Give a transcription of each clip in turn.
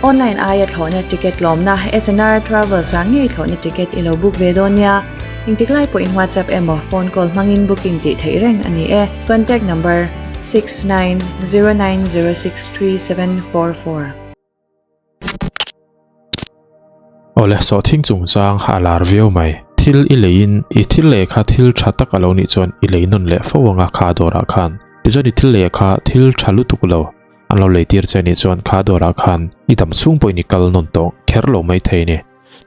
Online aia thlawhna ticket tlawmna SNR Travels ah ngei thlawhna ticket i lo book ve dawn nia. Engtik lai pawhin WhatsApp emaw phone call hmangin booking tih theih reng a ni e. Contact number, 6909063744. Awle, sawhthing chungchang a lar viau mai. Thil i leiin i thil lei kha thil tha tak a lo nih chuan i lei nawn leh fo anga kha dawrah khan. Tichuan i thil lei kha thil tha lutuk lo an lo lei tir che nih chuan kha dawrah khan i dam chhung pawhin i kal nawn tawh kher lo mai thei ni.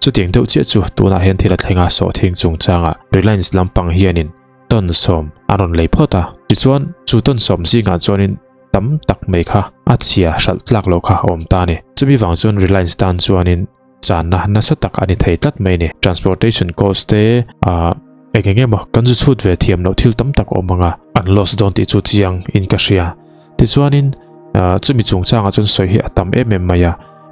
Chutiang deuh chiah chu tunah hian thil a thleng a sawhthing chungchangah Reliance lampang hianin tawn sawm a rawn lei phawt a. Tichuan chu tawn sawm zingah chuanin tam tak mai kha a chhia hralh tlak lo kha a awm ta a ni. Chumi vang chuan Reliance tan chuanin channa nasa tak a ni thei tlat mai a ni. Transportation cost te ah eng eng emaw kan zu chhut ve thiam loh thil tam tak a awm ang a, an loss dawn tih chu chiang in ka hria. Tichuanin ah chumi chungchangah chuan sawi hi a tam em em mai a.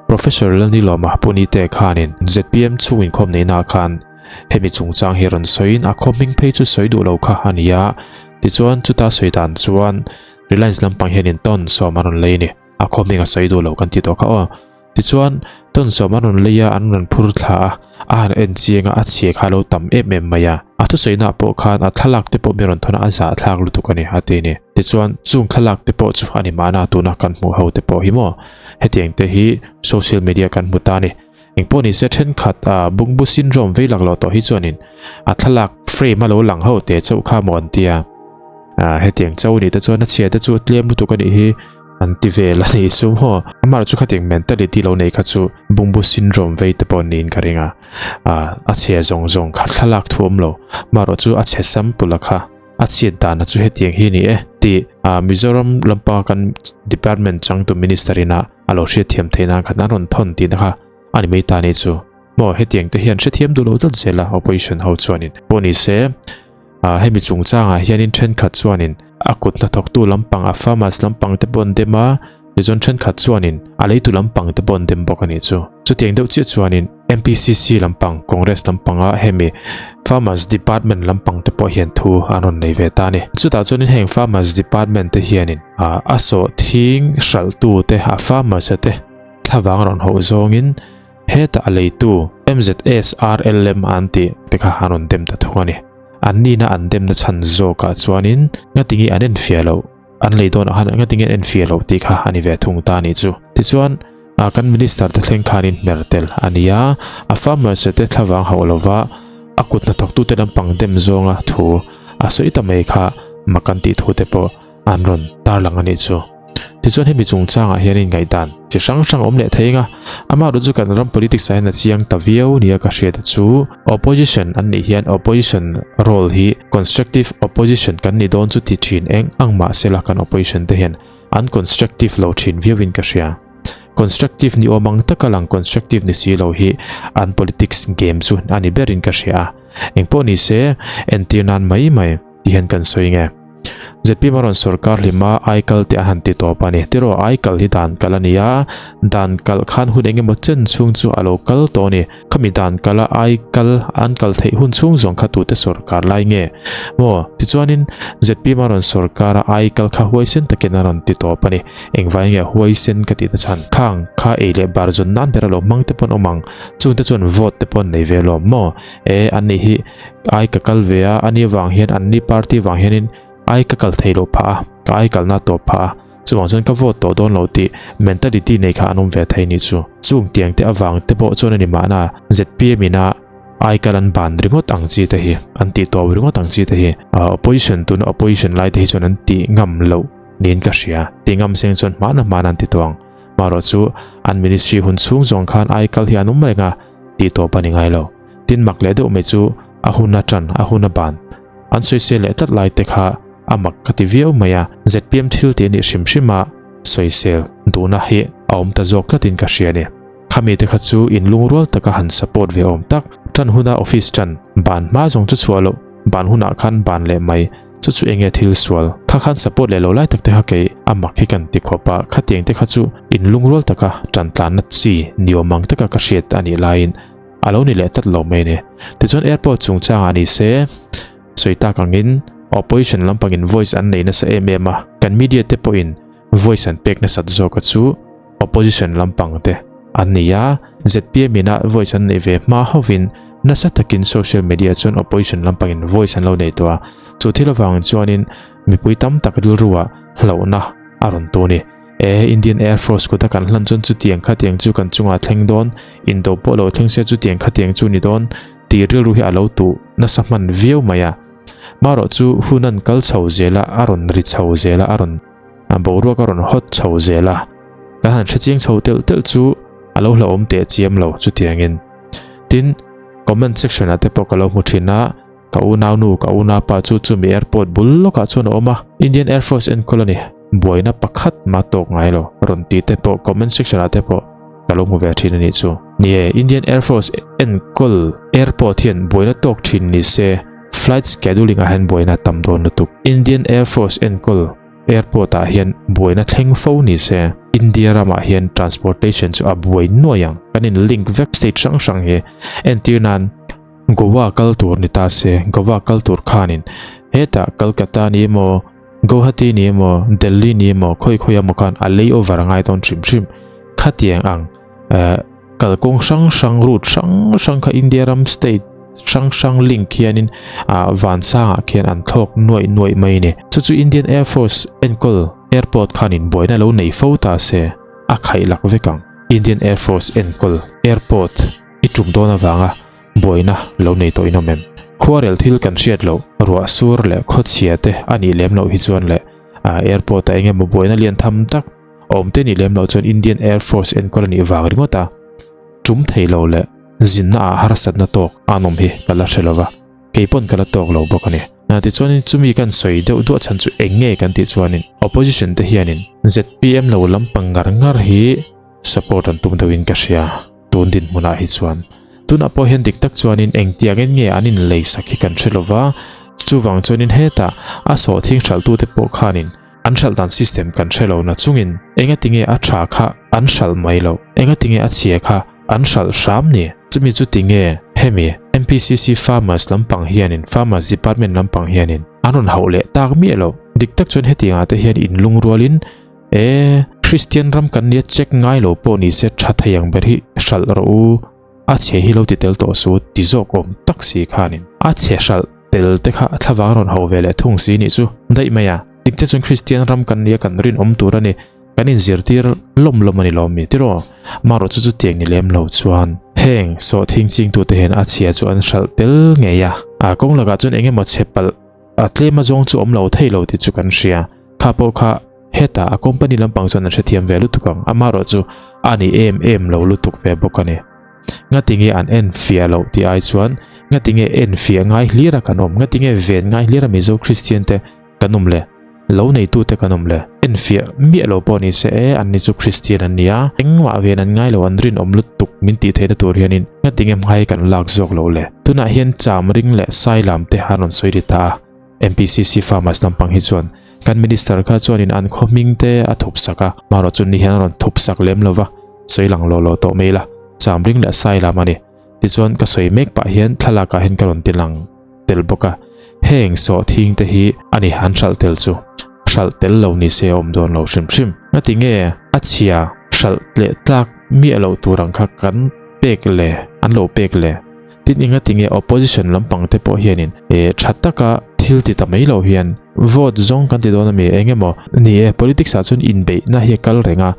Professor Lalnilawma Punite khanin zpm chhung inkhawm neihnaah khan hemi chungchang hi rawn sawiin a khaw hming phei chu sawi duh lo kha a ni a. Tichuan chuta sawi dan chuan Reliance lampang hianin tawn sawm a rawn lei a ni. A khaw hming a sawi duh lo kan ti tawh kha aw. Tichuan, tawn sawm an rawn lei a, an rawn phur thla a, a han en chiang a, a chhia kha a lo tam em em mai a. A thusawiinaah pawh khan a thlalak te pawh mi rawn thawn a, a zahthlak lutuk a ni a ti a ni. Tichuan, chung thlalak te pawh chu a ni mahna tuna kan hmuh ho te pawh hi maw? Hetiang te hi social media kan hmu ta a ni. Engpawh nise thenkhat a bungbu syndrome vei lak lo tawh hi chuanin a thlalak frame a lo lang ho te chauh kha maw an tia. Ah hetiang chauh ni te chuan a chhia te chu tlem lutuk a nih hi an ti vel a nih chu maw. Amah chu khatiang mentality lo nei kha chu bungbu syndrome vei te pawh niin ka ring a. Ah a chhia zawng zawng kha thlalak thu awm lo. Marawh chu a chhe sample a kha a chhiat dan a chu hetiang hi a ni e tih ah Mizoram lampa kan department changtu minister ina a lo hriatthiam theih nan khan an rawn thawn tihna kha a ni mai ta ni chu maw hetiang te hian hrethiam duh lo tlat zel a opposition ho chuanin pawh ni se ah hemi chungchangah hianin thenkhat chuanin a kut hnathawktu lampang a farmers lampang te pawh an dem a tichuan thenkhat chuanin a leitu lampang te pawh an dem bawk a nih chu chutiang deuh chiah chuanin MPCC lampang Congress lampanga hemi farmers department lampang te pawh hian thu an rawn nei ve ta a ni chutah chuanin heng farmers department te hianin A sawhthing hralhtute a farmers te thlavang rawn hauh zawngin hetah a leitu MZSRLM an tih te kha an rawn dem ta thung a ni. An nihna an demna chhan zawkah chuanin ngatinge an enfiah loh, an lei dawnah khan ngatinge an enfiah loh tih kha a ni ve thung ta a nih chu. Tichuan kan minister te thleng khanin hmer tel a ni a, a farmers te thlavang hauh lova a kut hnathawktute lampang dem zawnga thu a sawi ta mai kha mak an tih thu te pawh an rawn tarlang a nih chu. Tichuan hemi chungchangah hian inngaihdan chi hrang hrang a awm leh thei eng a, amaherawhchu chu kan ram politics ah hian a chiang ta viau nia ka hriat a chu opposition an nih hian opposition role hi constructive opposition kan ni dawn chu ti thin eng ang mahsela kan opposition te hian an constructive lo thin viau in ka hria. Constructive ni awm ang taka lang constructive ni si lo hi an politics game chu a ni berin ka hria a, engpawh ni se entir nan mai mai ti hian kan sawi nge. ZPM a rawn sorkar hlim a, aikal te a han ti tawp a ni. Tiraw aikal hi dan kal a ni a, dan kal khan hun engemaw chen chhung chu a lo kal tawh a ni. Khami dan kal a aikal an kal theih hun chhung zawng kha tute sorkar lai nge maw? Tichuanin ZPM a rawn sorkar a, aikal kha huaisen takin a rawn ti tawp a ni. Engvai nge huaisen ka tihna chhan? Khang kha ei leh bar zawn nan ber a lo hmang te pawn awm ang, chungte chuan vote te pawh an nei ve lawm maw? E, an nih hi ai ka kal ve a, ani avang hian anni party vang hianin ai ka kal thei loh phah a, ka ai kalna tawp phah a, chuvang chuan ka vote tawh dawn lo tih mentality nei kha an awm ve thei nih chu. Chung tiang te avang te pawh chuan a ni mahna zpm ina ai kal an ban ringawt ang chi te hi, an tih tawp ringawt ang chi te hi opposition tuna opposition lai te hi chuan an tih ngam loh niin ka hria. Tih ngam seng chuan hmana hmana an ti tawh ang. Marawh chu an ministry hun chhung zawng khan ai kal hi an awm reng a, tih tawp a ni ngai lo. Tin mak leh deuh mai chu a hun a tan, a hun a ban. An sawisel leh tlat lai te kha a mak ka ti viau mai a, zpm thil tih a nih hrim hrim a, sawisel duhna hi a awm ta zawk tlatin ka hria a ni. Khami te kha chu in lungrual taka han support ve awm tak, tan huna office tan, ban hma zawng chu chhuah loh, ban hunah khan ban leh mai, chu chu enge thil sual. Kha khan support leh lo lai tak te kha kei a mak hi kan ti khawp a, khatiang te kha chu in lungrual taka tan tlanna chi ni awm ang taka ka hriat a nih laiin, a lo ni leh tlat lo mai a ni. Tichuan airport chungchangah ni se, sawi tak angin opposition lampangin voice an nei nasa em em a, kan media te pawhin voice an pek nasat zawk a chu opposition lampang te an ni a, zpm ina voice an neih ve hma hovin nasa takin social media chuan opposition lampangin voice an lo nei tawh a, chu thil avangin chuanin mipui tam tak rilruah hlauhna a rawn tu a ni. E, Indian Air Force kuta kan hlan chuan chutiang khatiang chu kan chungah thleng dawn, indo pawh lo thleng se chutiang khatiang chu ni dawn tih rilru hi a lo tuh nasa hman viau mai a. Marawh chu hun an kal chho zel a, a rawn ri chho zel a, a rawn boruak a rawn hawt chho zel a. Kan han hrechiang chho telh telh chu a lo hlauhawm teh chiam lo chutiangin. Tin, comment section ah te pawh ka lo hmu thin a, Ka unaunu, ka unapa chu chumi airport bul lawkah chuan a awm a, Indian Air Force enkawl a ni, buaina pakhat mah tawk ngai lo, rawn tih te pawh comment section ah te pawh ka lo hmu ve thin a nih chu. Ni e, Indian Air Force enkawl airport hian buaina tawk thin ni se, flight scheduling ah hian buaina a tam dawn lutuk. Indian Air Force enkawl airport ah hian buaina thleng fo ni se, India ramah hian transportation chu a buai nuai ang, kan in link vek state hrang hrang hi, entir nan, Goa kal tur ni ta se, Goa kal tur khanin hetah Calcutta ni emaw, Guwahati ni emaw, Delhi ni emaw khawi khawi emaw khan a lay over a ngai dawn hrim hrim. Khatiang ang eh kalkawng hrang hrang route hrang hrang kha India ram state hrang hrang link hianin ah vansangah khian an thlawk nuaih nuaih mai a ni. Chu chu Indian Air Force enkawl airport khanin buaina lo nei fo ta se a khaih lak vek ang. Indian Air Force enkawl airport. I tum dawn avanga buaina lo nei tawh in awm em? Khuarel thil kan hriat loh, ruah sur leh khawchhia te a nih lem loh hi chuan leh airport ah eng emaw buaina lian tham tak a awm te nih lem loh chuan Indian Air Force enkawl a nih vang ringawt a, tum thei lo leh zinna ah harsatna tawk an awm hi ka la hre lova, kei pawn ka la tawk lo bawk a ni. Tichuanin chumi kan sawi deuh duah chhan chu eng nge kan tih chuanin opposition te hianin zpm lo lampang ngar ngar hi support an tum deuhin ka hria. Tun dinhmunah hi chuan tunah pawh hian dik tak chuanin engtiangin nge an inlei sak hi kan hre lova, chuvang chuanin hetah a sawhthing hralhtute pawh khanin an hralh dan system kan hre lo na chungin engatinge a tha kha an hralh mai loh, engatinge a chhia kha an hralh hram ni? Chumi chu tinge hemi MPCC farmers lampang hianin farmers department lampang hianin an rawn hauh leh tak miah loh? Dik tak chuan hetiangah te hian inlungrualin E, Kristian ram kan nia check ngai lo pawh ni se tha thei ang ber hi hralh rawh u, a chhe hi lo ti tel tawh su ti zawk awm tak si khanin a chhe hralh tel te kha thlavang rawn ho ve leh thung si nih chu daih mai a, dik te chuan Kristian ram kan nia kan rinawm tur a ni, kan inzirtir lawm lawm a ni lawm mi tiraw, marawh chu chutiang ni lem lo chuan heng sawhthing chingtute hian a chhia chu an hralh tel ngei a, a kawng lakah chuan eng emaw chhe palh a tlem a zawng chu awm lo thei lo tih chu kan hria, kha pawh kha. Hetah a company lampang chuan an hrethiam ve lutuk ang, amaherawh chu a ni em em lo lutuk ve bawk a ni. Ngatinge an en fiah loh tih ai chuan ngatinge en fiah ngai hlir a kan awm, ngatinge ven ngai hlir a Mizo Kristian te kan awm le, lo neitu te kan awm le, en fiah miah lo pawh ni se e an ni chu Kristian an ni a, engmah ven an ngai lo an rinawm lutuk min tih theihna tur hianin ngatinge hmai kan lak zawk lo le. Tunah hian cham ring leh sailam te an rawn sawi ri ta a. MPCC Farmers lampang hi chuan kan Minister kha chuanin an khaw hming te a thup sak a, marawh chu ni hian a rawn thup sak lem lo va, sawi lang lo lo tawh mai la, cham ring leh sai lam a ni. Tichuan ka sawi mek pah hian thlalak ah hian ka rawn ti lang tel bawk a, heng sawhthing te hi a ni han hralh tel chu hralh tel lo ni se a awm dawn lo hrim hrim. Ngatinge a chhia hralh leh tlak miah loh tur ang kha kan pek le an lo pek le. Tin enga tinge opposition lampang te pawh hianin eh tha taka thil ti ta mai lo hian vote zawng kan ti dawn ami eng emaw ni e politics ah chuan inbeihna hi a kal reng a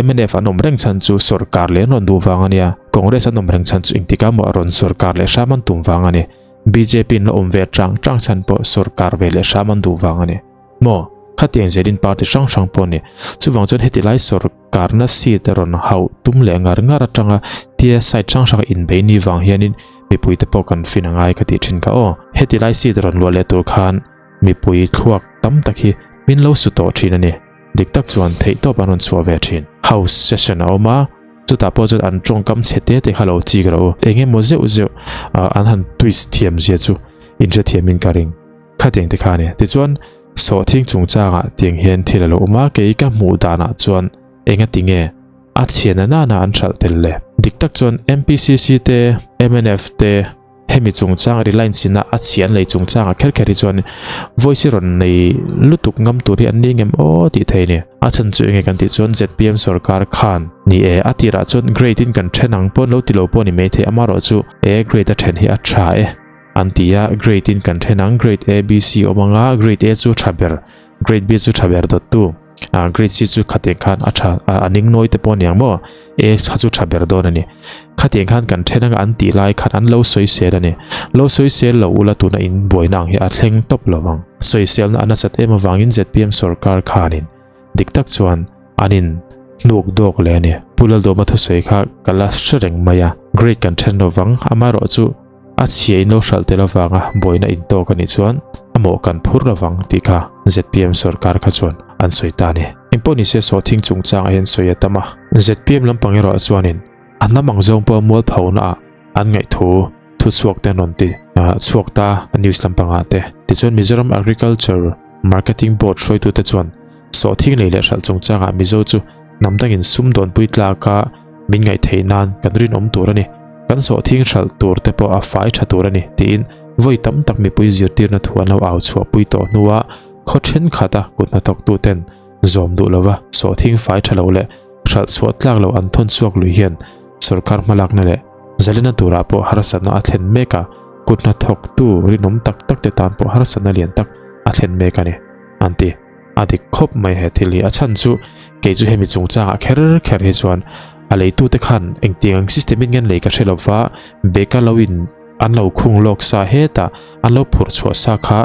mnf an awm reng chhan chu sorkar leh an rawn duh vang ania Congress an awm reng chhan chu engtikah maw a rawn sorkar leh hram an tum vang ani bjp in la awm ve chang chang chhan pawh sorkar ve leh hram an duh vang ani maw khatiang zelin party hrang hrang pawh ni chuvang chuan heti lai sawrkar Karna seat a rawn hauh tum leh ngar ngar atanga tia side hrang hrang inbei ni vang hianin mipui te pawh kan fin a ngai ka tih thin kha aw. Heti lai seat rawn luah leh tur khan mipui thluak tam tak hi min lo su tawh thin a ni. Dik tak chuan theihtawp an rawn chhuah ve thin. House session a awm a, chutah pawh chuan an tawngkam chhe te te kha lo chik rawh u. Eng emaw zeuh zeuh an han twist thiam zia chu inhrethiamin ka ring. Khatiang te kha a ni. Tichuan. Sawhthing chungchangah tiang hian thil a lo awm a, kei ka hmuh danah chuan engati nge a chhian a nana an hralh tel le? Dik tak chuan MPCC te, mnf te, Hemi chungchang Reliance ina a chhi an lei chungchangah kher kher hi chuan voice hi rawn nei lutuk ngam tur hi an ni ngem aw tih thei a ni. A chhan chu enge kan tih chuan zpm sorkar khan ni e, a tirah chuan grade in kan then ang pawn lo ti lo pawh ni maithei amarawh chu e grade a then hi a tha e an ti a, grade in kan then ang grade A, B, C awm anga grade A chu tha ber, grade B chu tha ber dawttu. Ah, grade C chu khatiang khan a tha a ning nawi te pawh aniang maw A kha chu tha ber dawn ani khatiang khan kan then anga an tih lai khan an lo sawi sel ani lo sawi sel lo ula tuna in buaina ang hi a thleng tawp lo ang sawi selna a nasat em avangin zpm sorkar khanin dik tak chuan an in hnuk dawk leh ani Pu Laldawma thusawi kha ka la hre reng mai a grade kan then lovang amaherawh chu A chhia in lo hralh tel avanga buaina in tawk a nih chuan a mawh kan phur lovang tih kha zpm sorkar kha chuan an sawi ta a ni. Engpawh nise sawhthing chungchangah hian sawi a tam a. Zpm lampang erawh chuanin a hnam ang zawng pawh mualphona ah an ngaihthu thu chhuak te an rawn ti chhuak ta a news lampangah te. Tichuan Mizoram Agriculture Marketing Board hruaitute chuan sawhthing lei leh hralh chungchangah Mizo chu hnam dangin sumdawnpui tlaka min ngaihtheih nan kan rinawm tur a ni. Kan sawhthing hralh tur te pawh a fai tha tur a ni tiin vawi tam tak mipui zirtirna thu an lo au chhuahpui tawh hnua khaw thenkhat a kut hnathawktu ten zawm duh lova sawhthing fai tha lo leh hralh chhuah tlak lo an thawn chhuak lui hian sorkar hmalakna leh zalena turah pawh harsatna a thlen mek a, kut hnathawktu rinawm tak tak te tan pawh harsatna lian tak a thlen mek a ni an ti. A dik khawp mai he thil hi. A chhan chu kei chu hemi chungchangah kher kher hi chuan a leitute khan engtiang ang system in nge an lei ka hre lova, bag a lo in an lo khung lawk sa hetah an lo phurh chhuah sa kha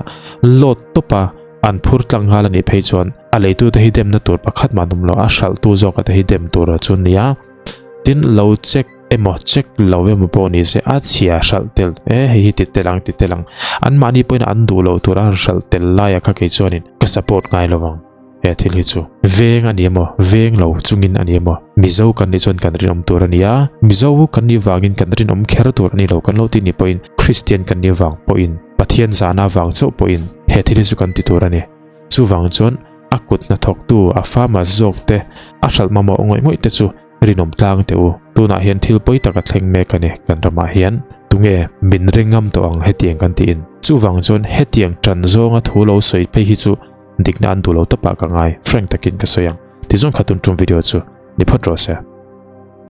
load tawp a an phur tlang nghal a nih phei chuan a leitute hi demna tur pakhat mah an awm lo, a hralhtu zawka te hi dem tur a chu nia. Tin lo check emaw check lo emaw pawh ni se a chhia hralh tel e hei hi ti tel ang ti tel ang an mahni pawhin an duh loh tur an hralh tel lai a kha kei chuanin ka support ngai lo ang he thil hi chu veng a ni emaw veng lo chungin a ni emaw mizo kan nih chuan kan rinawm tur a ni a mizo kan nih vangin kan rinawm kher tur a ni lo kan lo ti ni pawhin Christian kan nih vang pawhin Pathian zahna vang chauh pawhin he thil hi chu kan ti tur a ni chuvang chuan a kut hnathawktu a farmer zawk te a hralh mamawh ngawih ngawih te chu Rinawm tlang teh u, tunah hian thil pawi tak a thleng mek a ni kan ramah hian. Tunge min ring ngam tawh ang hetiang kan tiin. Chuvang chuan hetiang tan zawnga thu lo sawi phei hi chu dikna an duh lo tawpah ka ngai, frank takin ka sawi ang. Tichuan khatun tum video chu ni phawt rawh se.